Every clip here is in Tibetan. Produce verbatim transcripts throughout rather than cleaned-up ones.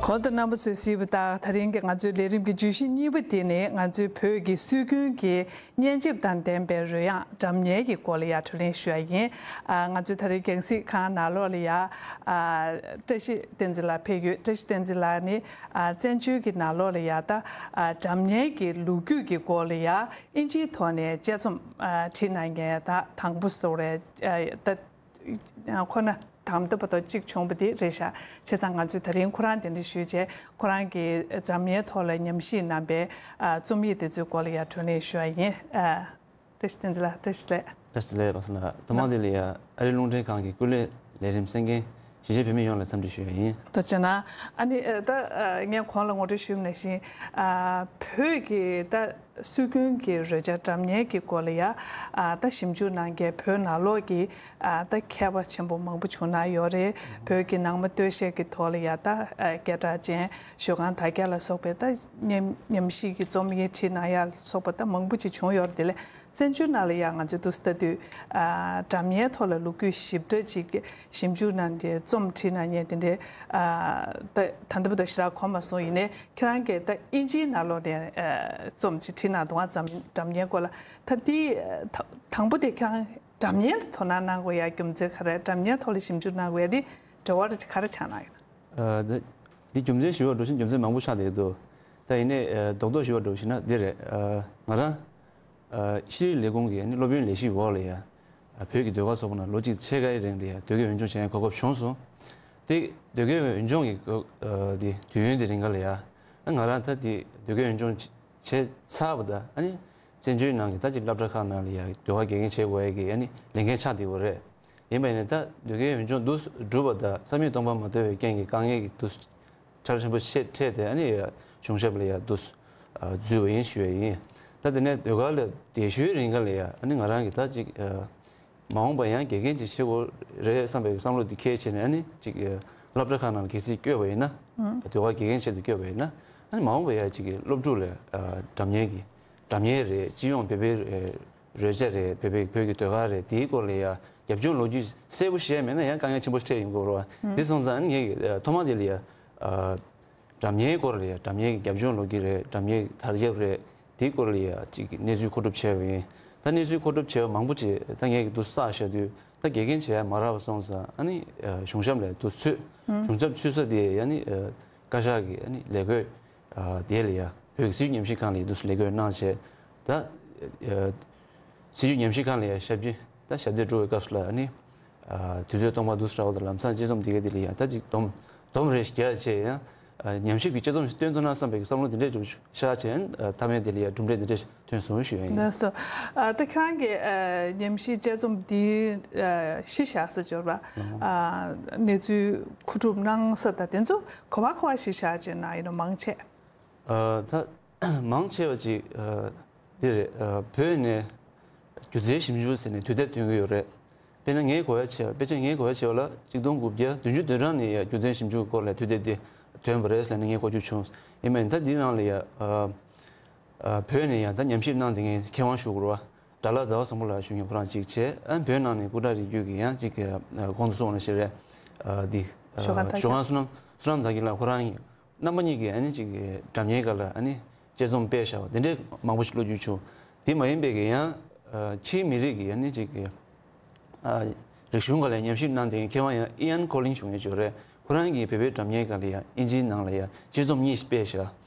གོང་དུ་རྣམ་པ་ཚོས་གཟིགས་པ་ལྟར། ད་རིང་གི་ང་ཚོའི་ལས་རིམ་གྱི་བརྗོད་གཞི་གཉིས་པ་དེ་ནི། ང་ཚོའི་བོད་ཀྱི་སྲོལ་རྒྱུན་གྱི་སྙན་འཇེབས་དང་ལྡན་པའི་རོལ་དབྱངས་སྒྲ་སྙན་གྱི་སྐོར་ལ་ཡང་བགྲོ་གླེང་ཞུ་ཡ་ཡིན། ཨ། ང་ཚོའི་ད་རིང་རྒྱང་སྲིང་ཁང་ནང་ལོགས་ལ་ཡ། ཨ། བཀྲ་ཤིས་བསྟན་འཛིན་ལགས་ཕེབས་ཡོད། བཀྲ་ཤིས་བསྟན་འཛིན་ལགས་ནི། ཨ། བཙན་བྱོལ་གྱི་ནང་ལོགས་ལ་ཡ། ད། ཨ། སྒྲ་སྙན་གྱི་ལོ་རྒྱུས་ཀྱི་སྐོར་ལ་ཡ། ཨིན་ཇིའི་ཐོག་ནས་དཔྱད་རྩོམ། ཨ། བྲིས་གནང་མཁན་ད་དང་པོ་ཟེར་རེད། ཨ། ད། ཁོ་ན་དང་ཐོག་པ་དང་གཅིག་བྱུང་བ་དེ་རེད་ཤག་བྱས་ཙང་ང་ཚོས་ད་རིང་ཁོ་རང་གདན་འདྲེན་ཞུས་བྱས། ཁོ་རང་གིས་འཛམ་གླིང་ཐོག་ལ་ཉམས་ཞིབ་གནང་པའི། ཨ། རྩོམ་ཡིག་དེ་ཚོའི་སྐོར་ལ་ཡ་བགྲོ་གླེང་ཞུ་བ་ཡིན། ཨ། བཀྲ་ཤིས་བསྟན་འཛིན་ལགས། བཀྲ་ཤིས་བདེ་ལེགས། བཀྲ་ཤིས་བདེ་ལེགས། ལགས་སོ་ལགས། ཐོག་མ་དེ་ལ་ཡ། ཨ་རིའི་རླུང་འཕྲིན་ཁང་གི་སྐུ་ལས་ལས་རིམ་གསན་མཁན་གཞིས་བྱེས་བོད་མི་ཡོངས་ལ་འཚམས་འདྲི་ཞུ་བ་ཡིན། ད་བྱས་ན། ཨ་ནི། ཨ། ད། ཨ། ངས་གོང་ལ་ངོ་སྤྲོད་ཞུས་པ་ནང་བཞིན། ཨ། བོད་ཀྱི་ད་སྲོལ་རྒྱུན་གྱི་རོལ་ཆ་སྒྲ་སྙན་གྱི་སྐོར་ལ་ཡ། ཨ། ད་ཞིབ་འཇུག་གནང་མཁན་བོད་ནང་ལོགས་ཀྱི། ཨ། ད་མཁས་པ་ཆེན་པོ་མང་པོ་བྱུང་གནང་ཡོད་རེད། བོད་ཀྱི་ནང་མ་སྟོད་གཞས་ཀྱི་ཐོག་ལ་ཡ། ད། ཨ། སྐད་གྲགས་ཅན་ཞོལ་ཁང་དར་རྒྱས་ལ་སོགས་པའི་ད་ཉམས་ཉམས་ཞིབ་ཀྱི་རྩོམ་ཡིག་བྲིས་གནང་ཡ་ལ་སོགས་པ་ད་མང་པོ་ཅིག་བྱུང་ཡོད་རེད། དེ་ལས་བཙན་བྱོལ་ནང་ལ་ཡ་ང་ཚོས་འདུག་སེ་ལྟ་དུས། ཨ། སྒྲ་སྙན་ཐོག་ལ་ལོ་རྒྱུས་ཞིབ་ཕྲ་ཅིག་ཞིབ་འཇུག་གནང་སྟེ་རྩོམ་བྲིས་གནང་མཁན་དེ་འདྲའི། ཨ། ད་ད་ལྟ་བར་དུ་ཞེ་དྲག་གོ་མ་སོང་། ཡིན་ནའི་ཁྱེད་རང་གིས་ད་ཨིན་ཇིའི་ནང་ལོགས་ནས། ཨ། རྩོམ་ཅིག་བྲིས་གནང་འདུག་ཨ། སྒྲ་སྙན་སྐོར་ལ། ད་འདི། ད་དང་པོ་དེ་ཁྱེད་རང་སྒྲ་སྙན་ལ་དོ་སྣང་གནང་དགོས་ཡ་རྒྱུ་མཚན་ག་རེ། སྒྲ་སྙན་ཐོག་ལ་ཞིབ་འཇུག་གནང་དགོས་ཡ་འདི་འབྲེལ་བ་ག་རེ་ཆགས་གནང་ཡོད། ཨ། འདི་འདི་རྒྱུ་མཚན་ཞུ་བར་འགྲོ་བཞིན་རྒྱུ་མཚན་མང་པོ་ཆགས་བསྡད་འདུག་ད་ཡིན་ནའི། ཨ། རྡོག་རྡོག་ཞུ་བར་འགྲོ་བཞིན་ན་འདི་རེད། ཨ། ང་རང་། ཨ། ཤེས་རིག་ལས་ཁུངས་ཀྱི་ནི་སློབ་ཡོན་ལས་གཞིའི་འོག་ལ་ཡ། ཨ། བོད་ཀྱི་ཟློས་གར་ཚོགས་པ་ནང་ལོ་གཅིག་ཕྱེད་ཀའི་རིང་ལ་ཡ་ཟློས་གར་འོས་སྦྱོང་བྱེད་ཡ་གོ་སྐབས་བྱུང་སོང་། དེ་ཟློས་གར་འོས་སྦྱོང་གི་གོ་ཨ། དེ་དུས་ཡུན་དེ་རིང་ག་ལ་ཡ། ཨ། ང་རང་ད་དེ་ཟློས་གར་འོས་སྦྱོང་བྱས་ཚར་བ་དང་། ཨ་ནི་བཙན་བྱོལ་ནང་གི་ད་ཅིག་སློབ་གྲྭ་ཁག་ནང་ལ་ཡ་ཟློས་གར་དགེ་རྒན་བྱེད་དགོས་ཡ་གི། ཨ་ནི་ལས་འགན་ཆགས་བསྡད་ཡོད་རེད། ཡིན་པ་ཡིན་ནའི་ད་ཟློས་གར་འོས་སྦྱོང་དུ་གྲུབ་པ་དང་བསམ་ཡས་སྟོང་པ་མ་ཐོབ་པའི་རྐྱེན་གྱིས་དཀའ་ངལ་གྱིས་དུ་ཁྲལ་ཆེན་པོ་ཆེ་འཕྲད་དེ། ཨ་ནི་ཡ་གཞུང་ཞབས་ལ་ཡ་དུ། ཨ། འཛུལ་བ་ཡིན་ཞུ་ཡ་ཡིན། ད་དེ་ནས་ཟློས་གར་ལ་དེ་ཤོས་རིང་ག་ལ་ཡ། ཨ་ནི་ང་རང་གིས་ད་ཅིག་ཨ། མ་འོངས་པ་ཡང་དགེ་རྒན་ཅིག་བྱེད་དགོས་རེད་བསམ་པའི་བསམ་བློ་དེ་འཁྱེར་བྱས་ནས། ཨ་ནི་ཅིག་ཨ། སློབ་གྲྭ་ཁག་ནང་ལ་གལ་སྲིད་བསྐྱོད་པ་ཡིན་ན། ཨ། ཟློས་གར་དགེ་རྒན་ཆེད་དུ་བསྐྱོད་པ་ཡིན་ན། ཨ་ནི་མ་འོངས་པ་ཡ་ཅིག་གི་སློབ་ཕྲུག་ལ། ཨ། སྒྲ་སྙན་གྱི། སྒྲ་སྙན་རེད། སྤྱི་ཡོངས་བོད་པའི། ཨ། རོལ་ཆ་རེད། བོད་པའི། བོད་ཀྱི་ཟློས་གར་རེད། དེའི་སྐོར་ལ་ཡ་རྒྱབ་ལྗོངས་ལོ་རྒྱུས་གསལ་པོ་ཤེས་མེད་ན་ཡང་དཀའ་ངལ་ཆེན་པོ་འཕྲད་ཡོང་གི་རེད་བ། ཨ། དེ་སོང་ཙང་ངས། ཨ། ཐོག་མ་དེ་ལ་ཡ། ཨ། སྒྲ་སྙན་སྐོར་ལ་ཡ། སྒྲ་སྙན་གྱི་རྒྱབ་ལྗོངས་ལོ་རྒྱུས་རེད། སྒྲ་སྙན་གྱི་དར་ཁྱབ་རེད། དེའི་སྐོར་ལ་ཡ་ཅིག་གནས་ཚུལ་མཁོ་སྒྲུབ་བྱས་པ་ཡིན། ད་གནས་ཚུལ་མཁོ་སྒྲུབ་བྱས་པ་མང་པོ་ཅིག་ད་ངས་ཀྱི་འདུག་བསགས་བཞག་དུས། ད་དགེ་རྒན་བྱས་ཡ་མ་རག་པ་སོང་ཙང་། ཨ་ནི། ཨ། གཞུང་ཞབས་ལ་འདུག་ཚུད། ཨ། གཞུང་ཞབས་ཚུད་ས་དེ་ཡ་ནི། ཨ། བཀའ་ཤག་གི། ཨ་ནི་ལས་བགོས། ཨ། དེ་ལ་ཡ་བོད་ཀྱི་སྲིད་བྱུས་ཉམས་ཞིབ་ཁང་ལ་ཡ་འདུག་ལས་བགོས་གནང་བྱས། ད། ཨ། སྲིད་བྱུས་ཉམས་ཞིབ་ཁང་ལ་ཡ་ཞབས་ཕྱི། ད་ཞབས་འདེགས་འགྲོ་བའི་སྐབས་སུ་ལ། ཨ་ནི། ཨ། དུས་ཚོད་སྟོང་པ་འདུག་སེ་རག་པ་དང་། ལམ་སང་དཔྱད་རྩོམ་དེ་ག་དེ་ལ་ཡ་ད་ཅིག་སྡོམ་སྡོམ་རེ་རྒྱག་བྱས་ཡང་། ཨ། ཉམས་ཞིབ་ཀྱི་དཔྱད་རྩོམ་ཞིག་བཏོན་ཐུབ་ན་བསམ་པའི་བསམ་བློ་དེ་འདྲས་ཅིག་ཤར་བྱས། ཨ། མཐའ་མའི་དེ་ལ་ཡ་གྲུབ་འབྲས་འདི་འདྲས་ཐོན་སོང་ཞུ་ཡ་ཡིན། ལགས་སོ། ཨ། ད་ཁྱེད་རང་གིས། ཨ། ཉམས་ཞིབ་དཔྱད་རྩོམ་འདི། ཨ། གཞི་བཞག་ས་འབྱོར་བ། ཨ། གནས་ཚུལ་མཁོ་སྒྲུབ་གནང་ས་དང་དེ་ཚོ་ག་པར་ག་པར་གཞི་བཞག་བྱས་ན་ཡིན་ནོ་མང་ཆེ། ཨ། ད་མང་ཆེ་བ་ཅིག་ཨ། འདི་རེད། ཨ། བོད་ནས་སྒྱུ་རྩལ་ཞིབ་འཇུག་ཟེར་ནས་དུས་དེབ་ཐོན་གྱི་ཡོད་རེད། དཔེར་ན་ངས་གོ་ཡ་བྱས་པ། དཔེ་ཆ་ངས་གོ་ཡ་བྱས་པ་ལ་གཅིག་སྟོང་དགུ་བརྒྱ་བདུན་ཅུ་དོན་གྲངས་ནས་ཡ་སྒྱུ་རྩལ་ཞིབ་འཇུག་གི་སྐོར་ལ་དུས་དེབ་དེ་ཐོན་པ་རེད་ཟེར་ནས་ངས་གོ་རྒྱུ་བྱུང་། ཡིན་པ་ཡིན་ད་འདིའི་ནང་ལ་ཡ། ཨ། ཨ། བོད་ནས་ཡང་ད་ཉམས་ཞིབ་གནང་བསྡད་མཁན་མཁས་དབང་ཞུ་དགོས་རེད་བ། དགྲ་ལྷ་ཟླ་བ་བཟང་པོ་ལགས་ཞུ་མཁན་ཁོ་རང་གཅིག་བྱས། ཨ། བོད་ནང་ནས་སྐུ་དྲག་རིགས་རྒྱུད་ཀྱི་ཡང་གཅིག་ཨ། གོང་དུ་སོང་བ་ནང་བཞིན་རེད། ཨ། འདི། ཨ། ཞོ་ཁང་། ཞོ་ཁང་བསོད་ནམས། བསོད་ནམས་དར་རྒྱས་ལགས་ཁོ་རང་ཡིན། རྣམ་པ་གཉིས་ཀྱིས་ཨ་ནི་ཅིག་སྒྲ་སྙན་སྒང་ལ་ཨ་ནི་དཔྱད་རྩོམ་སྤེལ་བཞག་པ་དེ་འདྲའི་མང་པོ་ཞིག་བློ་འགྱོད་བྱུང་། དེ་མ་ཡིན་པའི་གི་ཡང་། ཨ། ཕྱིའི་མི་རིགས་ཀྱི་ཨ་ནི་ཅིག་ཨ། རིག་གཞུང་སྒང་ལ་ཉམས་ཞིབ་གནང་བསྡད་མཁན་མཁས་དབང་ཡང་ཨི་ཡན་ཁོ་ལིན་ཞུ་མཁན་ཅིག་ཡོད་རེད། ཁོ་རང་གིས་བོད་པའི་སྒྲ་སྙན་སྒང་ལ་ཡང་ཨིན་ཇིའི་ནང་ལ་ཡང་དཔྱད་རྩོམ་གཉིས་སྤེལ་བཞག་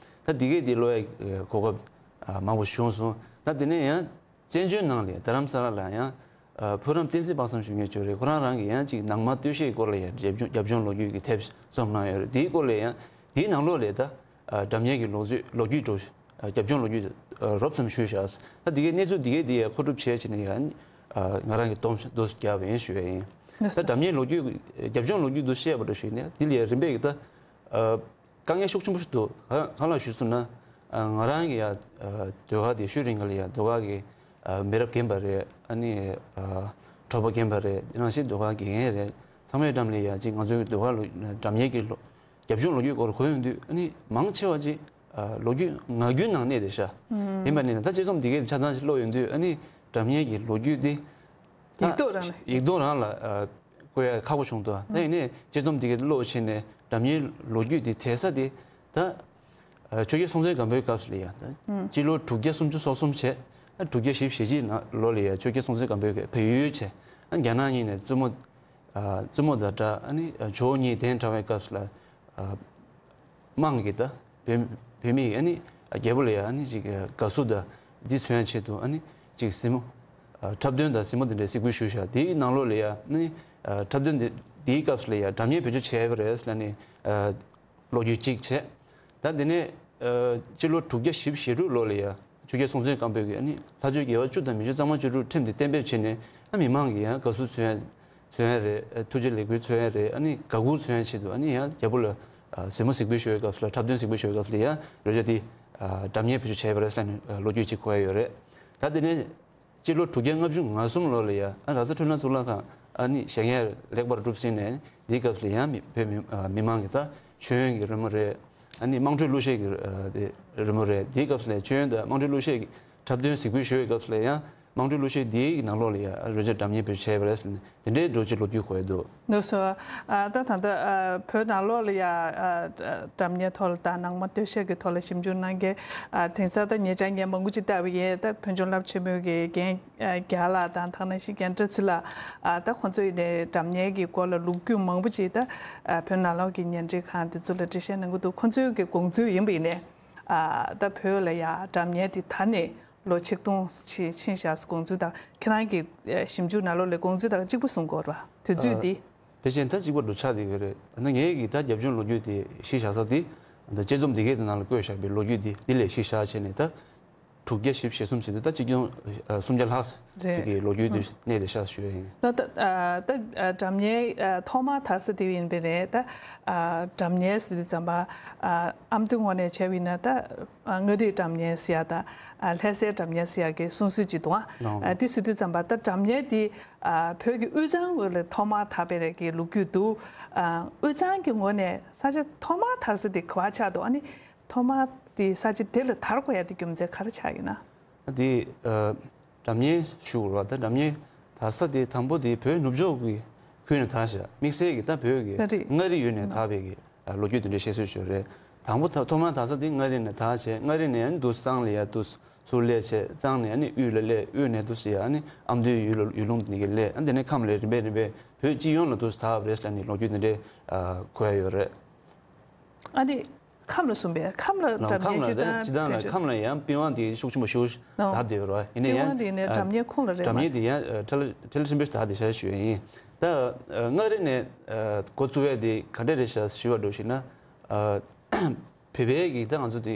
ད་འདི་གས་འདི་ཀློག་ཡ་གོ་སྐབས། ཨ། མང་པོ་བྱུང་སོང་། ད་དེ་ནས་ཡང་བཙན་བྱོལ་ནང་ལ་རྡ་རམ་ས་ལ་ལ་ཡང་། ཨ། ཕུག་རོན་བསྟན་འཛིན་དཔག་བསམ་ཞུ་མཁན་ཅིག་ཡོད་རེད། ཁོ་རང་རང་གིས་ཡང་ཅིག་ནང་མ་སྟོད་གཞས་སྐོར་ལ་ཡང་རྒྱབ་ལྗོངས་རྒྱབ་ལྗོངས་ལོ་རྒྱུས་ཀྱི་དེབ་རྩོམ་གནང་ཡོད་རེད། དེའི་སྐོར་ལ་ཡང་དེའི་ནང་ལོགས་ལ་ད། ཨ། སྒྲ་སྙན་གྱི་ལོ་རྒྱུས་ལོ་རྒྱུས་འགྲོ། ཨ། རྒྱབ་ལྗོངས་ལོ་རྒྱུས། ཨ། རོབ་ཙམ་ཞུས་བཞག་ད་འདི་གའི་གནས་ཚུལ་འདི་གའི་འདི་ཡང་མཁོ་སྒྲུབ་བྱས་བྱས་ནས་ཡང་། ཨ། ང་རང་གིས་སྡོམ་འདུག་རྒྱབ་ཡིན་ཞུ་ཡ་ཡིན། ད་སྒྲ་སྙན་ལོ་རྒྱུས་རྒྱབ་ལྗོངས་ལོ་རྒྱུས་འདུག་བཤད་པ་འདྲ་ཞུས་ནས་འདི་ལ་ཡང་རིམ་པས་ཀྱི་ད། ཨ། དཀའ་ངལ་ཤུགས་ཆེན་པོ་ཞིག་འདུག་ག་གང་ལ་ཞུས་སོང་ན། ཨ། ང་རང་གི་ཡ། ཨ། ཟློས་གར་དེ་ཤུལ་རིང་ག་ལ་ཡ་ཟློས་གར་གི། ཨ། མི་རབས་རྒན་པ་རེད། ཨ་ནི། ཨ། གྲོགས་པོ་རྒན་པ་རེད། དེ་ནང་བཞིན་ཟློས་གར་དགེ་རྒན་རེད། ཚང་མའི་འགྲམ་ལ་ཡ་ཅིག་ང་ཚོའི་ཟློས་གར་ལོ་སྒྲ་སྙན་གྱི་ལོ་རྒྱབ་ལྗོངས་ལོ་རྒྱུས་སྐོར་གོ་ཡོང་དུས། ཨ་ནི་མང་ཆེ་བ་ཅིག་ཨ། ལོ་རྒྱུས་ངག་རྒྱུན་ནང་གནས་བསྡད་ཤག་ཨུམ། ཡིན་པ་ནི་ད་དཔྱད་རྩོམ་འདི་གའི་ཆ་ཚང་ཞིག་ཀློག་ཡོང་དུས། ཨ་ནི་སྒྲ་སྙན་གྱི་ལོ་རྒྱུས་འདི་ད་ཡིག་ཐོག་རང་ལ། ཡིག་ཐོག་རང་ལ། ཨ། བཀོད་ཡ་ཁག་པོ་བྱུང་འདུག་ད་ཡིན་ནའི་དཔྱད་རྩོམ་འདི་གའི་ཀློག་བྱས་ནས་ འགྲམ་ཉེའི་ལོ་རྒྱུས་དེ་དེད་ས་དེ་ད་ཆོས་རྒྱལ་སྲོང་བཙན་སྒམ་པོའི་སྐབས་སུ་ལ་ཡ་ད་སྤྱི་ལོ་དྲུག་བརྒྱ་སུམ་ཅུ་སོ་གསུམ་བྱས། དྲུག་བརྒྱ་བཞི་བཅུ་ཞེ་གཅིག་ནང་ལོ་ལ་ཡ་ཆོས་རྒྱལ་སྲོང་བཙན་སྒམ་པོའི་བལ་ཡུལ་བྱས། རྒྱ་ནག་གཉིས་ནས་བཙུན་མོ་བཙུན་མོ་དང་འདྲ་ཨ་ནི་ཇོ་བོ་གཉིས་གདན་དྲངས་པའི་སྐབས་སུ་ལ། དམངས་ཀྱིས་ད་བོད་བོད་མིས་ཨ་ནི་རྒྱལ་པོ་ལ་ཡ་ཨ་ནི་ཅིག་དགའ་བསུ་དང་འདི་མཚོན་ཆེད་དུ་ཨ་ནི་ཅིག་གཟིགས་མོ། འཁྲབ་སྟོན་དང་གཟིགས་མོ་དེ་འདྲའི་གཟིགས་འབུལ་ཞུས་ཤག་དེའི་ནང་ལོགས་ལ་ཡ་ཨ་ནི་འཁྲབ་སྟོན་དེ་དེའི་སྐབས་སུ་ལ་ཡ་འགྲམ་ཉེ་བེད་སྤྱོད་བྱས་པ་རེད་ལབ་ནས་ལོ་རྒྱུས་གཅིག་བྱས། ད་དེ་ནས་སྤྱི་ལོ་དྲུག་བརྒྱ་བཞི་བཅུ་ཞེ་དྲུག་ལོ་ལ་ཡ། ཆོས་རྒྱལ་སྲོང་བཙན་སྒམ་པོས་ཀྱིས་ཨ་ནི་ལྷ་ཆོས་དགེ་བ་བཅུ་དང་མི་ཆོས་གཙང་མ་བཅུ་དྲུག་ཁྲིམས་དེ་གཏན་འབེབས་བྱས་ནས་ཨ་མི་མང་གིས་ཡང་དགའ་བསུ་མཚོན་མཚོན་ཡ་རེད། ཐུགས་རྗེ་ལེགས་འབུལ་མཚོན་ཡ་རེད། ཨ་ནི་དགའ་མགུར་མཚོན་ཡ་ཆེད་དུ་ཨ་ནི་ཡང་རྒྱལ་པོ་ལ་གཟིགས་མོ་གཟིགས་འབུལ་ཞུ་བའི་སྐབས་སུ་ལ་འཁྲབ་སྟོན་གཟིགས་འབུལ་ཞུ་བའི་སྐབས་སུ་ལ་ཡང་རོལ་ཆ་དེ་འགྲམ་ཉེ་བེད་སྤྱོད་བྱས་པ་རེད་ལབ་ནས་ལོ་རྒྱུས་ཅིག་གོ་ཡ་ཡོད་རེད། ད་དེ་ནས་སྤྱི་ལོ་དྲུག་བརྒྱ་ལྔ་བཅུ་ང་གསུམ་ལོ་ལ་ཡ་ཨ་ར་ས་འཕྲུལ་སྣང་གཙུག་ལག་ཁང་ཨ་ནི་བཞེངས་ཡ་ལེགས་པར་གྲུབ་ཟིན་ནས་འདིའི་སྐབས་སུ་ལ་ཡང་མི་བོད་མི་མི་མང་གི་ད་མཆོད་ཡོན་གྱི་རོལ་མོ་རེད། ཨ་ནི་དམངས་ཁྲོད་གླུ་གཞས་ཀྱི་ཨ་དེ་རོལ་མོ་རེད། དེའི་སྐབས་སུ་ལ་མཆོད་ཡོན་དང་དམངས་ཁྲོད་གླུ་གཞས་ཀྱི་འཁྲབ་སྟོན་གཟིགས་འབུལ་ཞུ་བའི་སྐབས་སུ་ལ་ཡང་དམངས་ཁྲོད་གླུ་གཞས་འདིའི་ནང་ལོགས་ལ་ཡང་རོལ་ཆ་འགྲམ་ཉེ་བེད་སྤྱོད་བྱས་པ་རེད་ཟེར་ནས་དེ་འདྲའི་འགྲོ་ཅིག་ལོ་རྒྱུས་གོ་ཡ་འདུག་ལགས་སོ། ཨ་ད་ད་ལྟ་ཨ་བོད་ནང་ལོགས་ལ་ཡ་ཨ་འགྲམ་ཉེ་ཐོག་ལ་དང་ནང་མ་སྟོད་གཞས་ཀྱི་ཐོག་ལ་ཞིབ་འཇུག་གནང་མཁན་ཨ་དེང་སང་ད་ཉེ་ཆར་ངས་མང་པོ་ཅིག་བལྟས་པ་ཡིན། ད་བོད་ལྗོངས་རླབས་ཆེན་མོའི་གི་རྒན་ཨ་རྒྱ་ལགས་དང་ཐ་ན་ཤི་རྒན་བཀྲ་ཚེ་ལགས་ཨ་ད་ཁོང་ཚོ་ཡིན་ནའི་འགྲམ་ཉེ་གི་སྐོར་ལ་ལོ་རྒྱུས་མང་པོ་ཅིག་ད་ཨ་བོད་ནང་ལོགས་ཀྱི་ཉེ་འབྲེལ་ཁང་དེ་ཚོ་ལ་འགྲེལ་བཤད་གནང་གི་འདུག་ཁོང་ཚོའི་གི་དགོངས་ཚུལ་ཡིན་པ་ཡིན་ནའི། ཨ་ད་བོད་ལ་ཡ་འགྲམ་ཉེ་དེ་ད་ནས་ལོ་ཆིག་སྟོང་ཕྱིན་ཕྱིན་བཞག་དགོངས་ཚུལ་དང་ཁྱེད་རང་གི་ཨ་ཞིབ་འཇུག་ནང་ལོགས་ལ་དགོངས་ཚུལ་དང་གཅིག་པ་གསུང་དགོས་རེད་བ། དུས་ཚོད་འདི། ཕལ་ཆེར་ད་གཅིག་པ་འགྲོ་ཆགས་བསྡད་ཡོད་རེད། ད་ངས་ཀྱི་ད་རྒྱབ་ལྗོངས་ལོ་རྒྱུས་དེ་གཞི་བཞག་ས་དེ་ད་དཔྱད་རྩོམ་འདི་གའི་དེ་ནང་ལ་བཀོད་བཞག་པའི་ལོ་རྒྱུས་དེ་འདི་ལས་གཞི་བཞག་བྱས་ནས་ད་དྲུག་བརྒྱ་བཞི་བཅུ་ཞེ་གསུམ་ཟིན་དུས་ད་གཅིག་སྟོང་སུམ་བརྒྱ་ལྷག་ཅིག་གི་ལོ་རྒྱུས་དེ་གནས་བསྡད་ཤག་ཞུ་ཡ་ཡིན། ད་ད་ཨ་ད་ཨ་འགྲམ་ཉེ་ཨ་ཐོག་མར་དར་ས་དེ་ཡིན་པས་རེད། ད་ཨ་འགྲམ་ཉེ་ཟེར་དུས་ཙམ་པ་ཨ་ཨ་མདོའི་ངོས་ནས་བྱས་པ་ཡིན་ན་ད་ཨ་མངའ་རིས་འགྲམ་ཉེ་ཟེར་ཡ་ད་ཨ་ལྷ་སའི་འགྲམ་ཉེ་ཟེར་ཡ་གི་གསུང་སྲོལ་ཅིག་འདུག་ཨ་ལགས། ཨ་དེ་ཟེར་དུས་ཙམ་པ་ད་འགྲམ་ཉེ་དེ་ཨ་བོད་ཀྱི་དབུས་གཙང་ངོས་ལ་ཐོག་མར་དར་བའི་རེད་གི་ལོ་རྒྱུས་འདུག་ཨ་དབུས་གཙང་གི་ངོས་ནས་ས་ཆ་ཐོག་མར་དར་ས་དེ་ག་པར་ཆགས་འདུག་ཨ་ནི་ཐོག་མར་དེ་ས་ཆ་དེ་ལ་དར་དགོས་ཡ་དེ་རྒྱུ་མཚན་ག་རེ་ཆགས་ཡོད་ན། དེ་ཨ་འགྲམ་ཉེ་ཞུ་དགོས་རེད་བ། ད་འགྲམ་ཉེ་དར་ས་དེ་དང་པོ་དེ་བོད་ནུབ་ཕྱོགས་ཀྱི་ཁུལ་ནས་དར་ཤག་དམིགས་བསལ་གྱི་ད་བོད་ཀྱི་མངའ་རིས། མངའ་རིས་ཡུལ་ནས་དར་བའི་གི་ཨ་ལོ་རྒྱུས་དེ་འདྲའི་བཤད་སྲོལ་ཞིག་རེད། དང་པོ་ད་ཐོག་མར་དར་ས་དེ་མངའ་རིས་ནས་དར་བྱས། མངའ་རིས་ནས་ཨ་ནི་འདུག་གཙང་ལ་ཡ་འདུག་ཚུར་སླེབས་བྱས། གཙང་ནས་ཨ་ནི་དབུས་ལ་སླེབས། དབུས་ནས་འདུག་ཡ་ཨ་ནི་ཨ་མདོའི་ཡུལ་ལ་ཡུལ་ལུང་དེ་ནས་སླེབས། ཨ་དེ་ནས་ཁམས་ལ་རིམ་པས་རིམ་པས་བོད་སྤྱི་ཡོངས་ལ་འདུག་དར་བ་རེད་ལབ་ནས་ལོ་རྒྱུས་དེ་འདྲའི་ཨ་གོ་ཡ་ཡོད་རེད། ཨ་ནི་ཁམས་ལ་གསུངས་པས། ཁམས་ལ། ལགས། འགྲམ་ཉེ་ཁམས་ལ་སྤྱིར་བཏང་སྤྱིར་བཏང་ལ་ཁམས་ལ་ཡང་པི་ཝང་དེ་ཤུགས་ཆེན་པོ་ཞིག་ལགས། དར་བསྡད་ཡོད་རེད་བ། ཡིན་ན་པི་ཝང་ཡང་དེ་ཡིན་ནའི་ཨ་འགྲམ་ཉེ་ཁོངས་ལ་རེད་འགྲམ་མ་ཉེ་རེད། དེ་ཡང་ཨ་ཁྲལ་ཁྲལ་ཆེན་པོ་ཞིག་དར་བསྡད་ཤག་ཞུ་ཡ་ཡིན། ད་ཨ་མངའ་རིས་ནས་ཨ་འགོ་བཙུགས་ཡ་དེ་ག་འདྲ་རེད་ཤག་ཞུས་པ་འདྲ་ཞིག་ན། ཨ་བོད་པའི་གི་ད་ང་ཚོ་དེ་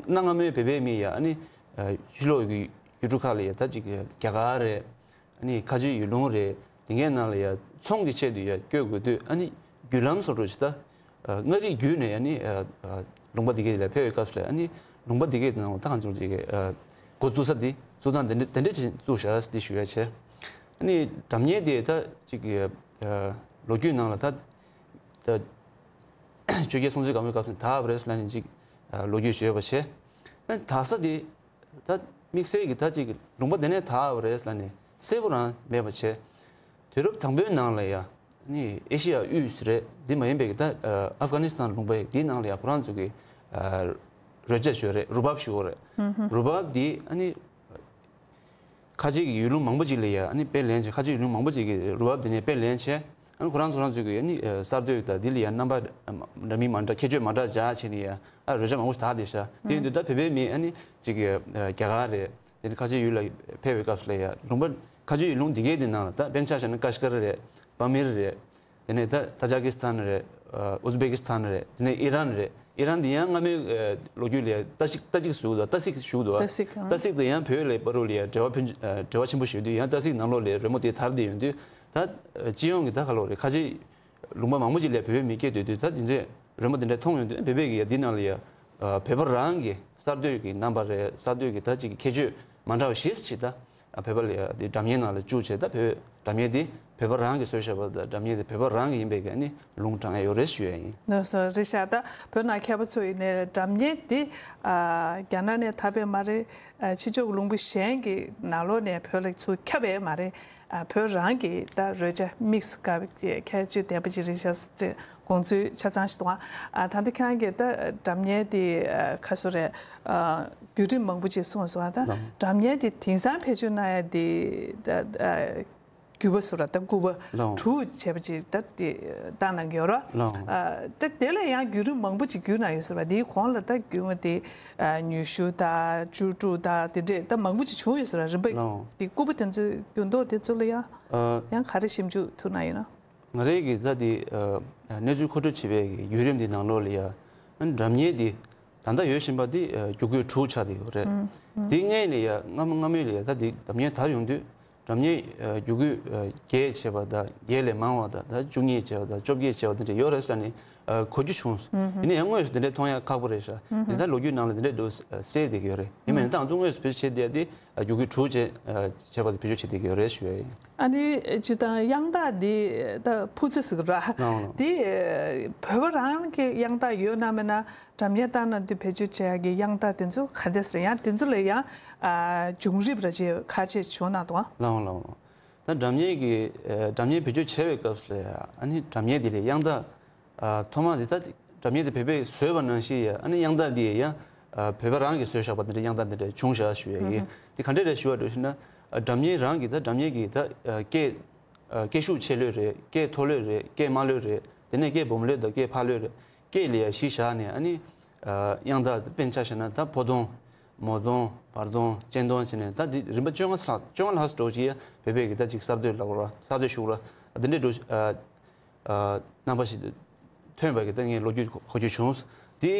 གནའ་སྔ་མོའི་བོད་པའི་མི་ཡ་ཨ་ནི་ཨ་ཕྱི་ལོགས་ཀྱི་ཡུལ་གྲུ་ཁག་ལ་ཡ་ད་ཅིག་རྒྱ་གར་རེད། ཨ་ནི་ཁ་ཆེའི་ཡུལ་ལུང་རེད། དེ་གའི་ནང་ལ་ཡ་ཚོང་གི་ཆེད་དུ་ཡ་བསྐྱོད་དགོས་དུས། ཨ་ནི་བརྒྱུད་ལམ་བཟོ་འདྲ་ཅིག་ད་ཨ་མངའ་རིས་བརྒྱུད་ནས་ཨ་ནི་ཨ་ཨ་ལུང་པ་དེ་གའི་ལ་ཕེབས་པའི་སྐབས་སུ་ལ། ཨ་ནི་ལུང་པ་དེ་གའི་ནང་ལ་ད་ང་ཚོ་ཅིག་ཨ་འགོ་བཙུགས་ས་དེ་བཙུགས་སྟངས་དེ་འདྲ་དེ་འདྲ་ཅིག་བཙུགས་བཞག་ས་དེ་ཞུ་ཡ་བྱས། ཨ་ནི་འགྲམ་ཉེ་དེ་ད་ཅིག་ཨ་ལོ་རྒྱུས་ནང་ལ་ད་ད་ཆོས་རྒྱལ་སྲོང་བཙན་སྒམ་པོའི་སྐབས་སུ་དར་བ་རེད་ལབ་ནས་ཅིག་ཨ་ལོ་རྒྱུས་ཡོད་པ་བྱས། ཨ་ནི་དར་ས་དེ་ད་དམིགས་བསལ་གྱི་ད་ཅིག་ལུང་པ་དེ་ནས་དར་བ་རེད་ལབ་ནས་གསལ་པོ་རང་མེད་པ་བྱས། དུས་རབས་དང་པོའི་ནང་ལ་ཡ་ནི་ཨེ་ཤི་ཡ་དབུས་སུ་རེད། འདི་མ་ཡིན་པའི་གི་ད་ཨ་ཨབ་གྷ་ནི་སི་ཐན་ལུང་པ་ཡི་འདིའི་ནང་ལ་ཡ་ཁོ་རང་ཚོ་གི་ཨ་རོལ་ཆ་ཞུ་བ་རེད། རུ་བབ་ཞུ་བ་རེད། རུ་བབ་འདི་ཨ་ནི་ཁ་ཆེ་གི་ཡུལ་ལུང་མང་པོ་ཅིག་ལ་ཡ་ཨ་ནི་དཔེ་ལེན་བྱས། ཁ་ཆེ་ཡུལ་ལུང་མང་པོ་ཅིག་གི་རུ་བབ་འདི་ནས་དཔེ་ལེན་བྱས། ཨ་ནི་ཁོ་རང་ཚོ་རང་ཚོ་གི་ཨ་ནི་ཨ་གསར་གཏོད་དང་འདི་ལ་ཡ་རྣམ་པ་འདྲ་མིན་མ་འདྲ་ཁྱད་ཆོས་མ་འདྲ་སྦྱར་བྱས་ནས་ཡ་ཨ་རོལ་ཆ་མང་པོ་ཞིག་དར་བསྡད་ཤག་དེ་ཡིན་དུས་ད་བོད་པའི་མི་ཨ་ནི་ཅིག་གི་ཨ་རྒྱ་གར་རེད། དེ་ནི་ཁ་ཆེའི་ཡུལ་ལ་ཕེབས་པའི་སྐབས་སུ་ལ་ཡ་ལུང་པ་ཁ་ཆེའི་ཡུལ་ལུང་འདི་གའི་དེ་ནང་ལ་ད་དཔེར་ན་ཆ་བཞག་ན་ཀ་ཤི་ཀར་རེད། པ་མིར་རེད། དེ་ནས་ད་ཏ་ཇ་ཀི་སི་ཐན་རེད། ཨུ་ཛི་བེ་ཀི་སི་ཐན་རེད། དེ་ནས་ཨི་རན་རེད། ཨི་རན་འདི་ཡང་སྔ་མོའི་ཨ་ལོ་རྒྱུས་ལ་ཡ་ཏ་ཅིག་ཏ་ཅིག་ཞུ་གི་འདུག་ཏ་སིག་ཞུ་གི་འདུག་ཏ་སིག་ཨང་། ཏ་སིག་དེ་ཡང་བོད་ལ་བར་དུ་ལ་ཡ་འབྲེལ་བ་ཕུན་ཨ་འབྲེལ་བ་ཆེན་པོ་ཞིག་ཡོད་དུས། ཡང་ཏ་སིག་ནང་ལོགས་ལ་རོལ་མོ་དེ་དར་བསྡད་ཡོང་དུས། ད་སྤྱི་ཡོངས་ཀྱི་ད་ག་ལོག་རེད། ཁ་ཆེ་ལུང་པ་མང་པོ་ཅིག་ལ་བོད་པའི་མི་སྐད་སྡོད་དུས། ད་དེ་འདྲའི་རོལ་མོ་དེ་འདྲ་མཐོང་ཡོང་དུས། བོད་པའི་གི་ཡ་འདི་ནང་ལ་ཡ་ཨ་བོད་པ་རང་གི་གསར་གཏོད་ཀྱི་རྣམ་པ་རེད། གསར་གཏོད་ཀྱི་ད་ཅིག་གི་ཁྱད་ཆོས་མ་འདྲ་བ་ཞིག་ཅིག་ད་ བོད་པ་ལ་ཡ་དེ་སྒྲ་སྙན་ནང་ལ་བཅུག་བྱས། ད་བོད་སྒྲ་སྙན་དེ་བོད་པ་རང་གིས་བཟོས་བཞག་པ་དང་། སྒྲ་སྙན་དེ་བོད་པ་རང་གི་ཡིན་པའི་གི་ཨ་ནི་ལུང་དྲངས་ཡ་ཡོད་རེད་ཞུ་ཡ་ཡིན། ལགས་སོ། རེད་ཤག་ད་བོད་ནང་མཁས་པ་ཚོ་ཡིན་ནའི་སྒྲ་སྙན་འདི་ཨ་རྒྱ་ནག་ནས་དར་བས་མ་རེད། ཨ་ཕྱི་ཕྱོགས་ཀྱི་ལུང་པ་གཞན་གྱི་ནང་ལོགས་ནས་བོད་ལ་ཚུར་ཁྱབ་པས་མ་རེད། ཨ་བོད་རང་གི་ད་རོལ་ཆ་དམིགས་སུ་བཀར་བའི་ཁྱད་ཆོས་ལྡན་པ་ཅིག་རེད་ཤག་ཅེས་དགོངས་ཚུལ་ཆ་ཚང་ཞིག་འདུག་ཨ་ད་ལྟ་ཁྱེད་རང་གིས་ད་སྒྲ་སྙན་དེ་ཨ་ཁ་སོ་རེད། ཨ་བརྒྱུད་རིམ་མང་པོ་ཅིག་གསུངས་སོང་། ཨ་ད་ལགས། སྒྲ་སྙན་དེ་དེང་སང་བེད་སྤྱོད་གནང་ཡ་དེ་ད་ཨ་རྒྱུད་པ་སོ་ར་ད་དགུ་པ་ལགས། དྲུག་བྱས་པ་ཅིག་ད་དེ་བཏང་གནང་གི་ཡོད་ར། ལགས། ཨ་ད་དེ་ལ་ཡང་བརྒྱུད་རིམ་མང་པོ་ཅིག་བརྒྱུད་གནང་ཡོད་ཟེར་བ། དེའི་གོང་ལ་ད་བརྒྱུད་པ་དེ་ཨ་ཉི་ཤུ་དང་བཅུ་དྲུག་དང་དེ་འདྲས་ད་མང་པོ་ཅིག་བྱུང་ཡོད་ཟེར་བ། རིམ་པ་ལགས། དེ་དགུ་པ་དེ་ཚོའི་འགྱུར་ལྡོག་དེ་ཚོ་ལ་ཡང་ཨ་ཡང་ག་རེ་ཞིབ་འཇུག་ཐུབ་གནང་ཡོད་ན། ང་རའི་གི་ད་དེ་ཨ་གནས་ཚུལ་མཁོ་སྤྲོད་བྱེད་པའི་གི་བརྒྱུད་རིམ་འདི་ནང་ལོགས་ལ་ཡ་ཨ་ནི་སྒྲ་སྙན་འདི་ད་ལྟ་ཡོད་བཞིན་པ་འདི་ཨ་རྒྱུད་སྐུད་དྲུག་ཆགས་བསྡད་ཡོད་རེད། ཨུམ་ཨུམ། དེ་སྔས་ལ་ཡ་སྔ་མ་སྔ་མོའི་ལ་ཡ་ད་དེ་སྒྲ་སྙན་དར་ཡོང་དུས། སྒྲ་སྙན་ཨ་རྒྱུད་སྐུད་ཨ་བརྒྱད་བྱས་པ་དང་། བརྒྱད་ལས་མང་བ་དང་། ད་བཅུ་གཉིས་བྱས་པ་དང་། བཅོ་བརྒྱད་བྱས་པ་དེ་འདྲ་ཡོད་རེད་ཟེར་ནས་ཨ་གོ་རྒྱུ་བྱུང་། ཨུམ་ཧུམ། ཡིན་ན་ཡང་དངོས་སུ་དེ་འདྲའི་མཐོང་ཡ་ཁག་པོ་རེད་ཤག་ཨུམ་ཧུམ། དེ་ལྟར་ལོ་རྒྱུས་ནང་ལ་དེ་འདྲའི་འདུག་གསལ་བསྡད་ཀྱི་ཡོད་རེད། ཡིན་ནའི་ད་ང་ཚོ་དངོས་སུ་བེད་སྤྱོད་བྱེད་བསྡད་ཡ་དེ་ཨ་རྒྱུད་སྐུད་དྲུག་བྱས་ཨ་བྱས་པ་དེ་བེད་སྤྱོད་བྱེད་བསྡད་ཀྱི་ཡོད་རེད་ཞུ་ཡ་ཡིན། ཨ་ནི་སྤྱིར་བཏང་དབྱངས་རྟ་འདི་ད་འཕུར་རྩེ་ཟེར་གི་ར། ལགས་ལགས། འདི་བོད་པ་རང་གི་དབྱངས་རྟ་ཡོད་ན་མེད་ན། སྒྲ་སྙན་བཏང་ན་འདི་བེད་སྤྱོད་བྱེད་ཡག་གི་དབྱངས་རྟ་དེ་ཚོ་ག་འདྲས་རེད། ཡང་དེ་ཚོ་ལ་ཡང་ཨ་བྱུང་རིམ་ར་ཅིག་ཁ་ཕྱེ་བྱུང་ན་དང་། ལགས་འོང་ལགས་འོང་། ད་སྒྲ་སྙན་གྱི་ཨ་སྒྲ་སྙན་བེད་སྤྱོད་བྱེད་པའི་སྐབས་སུ་ལ་ཡ་ཨ་ནི་སྒྲ་སྙན་དེ་ལས་དབྱངས་རྟ་ཨ་ཐོག་མ་དེ་ད་སྒྲ་སྙན་དེ་བོད་པས་བཟོས་པ་ནང་བཞིན་ཡ་ཨ་ནི་དབྱངས་རྟ་དེ་ཡང་ཨ་བོད་པ་རང་གིས་བཟོས་བཞག་པ་དེ་འདྲ་དབྱངས་རྟ་དེ་འདྲ་བྱུང་བཞག་ཞུ་ཡ་ཡིན། ཨུ་ཧུ། དེ་ག་འདྲས་རེད་ཞུ་བ་འདྲ་ཞུ་ན། ཨ་སྒྲ་སྙན་རང་གི་ད་སྒྲ་སྙན་གྱི་ད་ཨ་སྐད་ཨ་སྐད་ཤུགས་ཆེ་ལོས་རེད། སྐད་མཐོ་ལོས་རེད། སྐད་དམའ་ལོས་རེད། དེ་ནས་སྐད་སྦོམ་ལོས་དང་སྐད་འཕར་ལོས་རེད། སྐད་ལ་ཡ་གཞི་བཞག་ནས་ཨ་ནི་ཨ་དབྱངས་རྟ་དཔེར་ན་ཆ་བཞག་ན་ད་ཕོ་དོང་། མོ་དོང་། བར་དོང་། སྤྱན་དོང་བྱས་ནས་ད་འདི་རིམ་པ་བཅོ་ལྔ་ལྷག་བཅོ་ལྔ་ལྷག་ཙམ་འགྲོ་གི་ཡ་བོད་པའི་གི་ད་ཅིག་གསར་གཏོད་ལབ་དགོས་ར། གསར་གཏོད་ཞུ་དགོས་ར། འདི་འདྲའི་འགྲོ་ཨ་ཨ་རྣམ་པ་ཞིག་ཐོན་པ་གི་ད་ངས་ལོ་རྒྱུས་གོ་རྒྱུ་བྱུང་། དེ་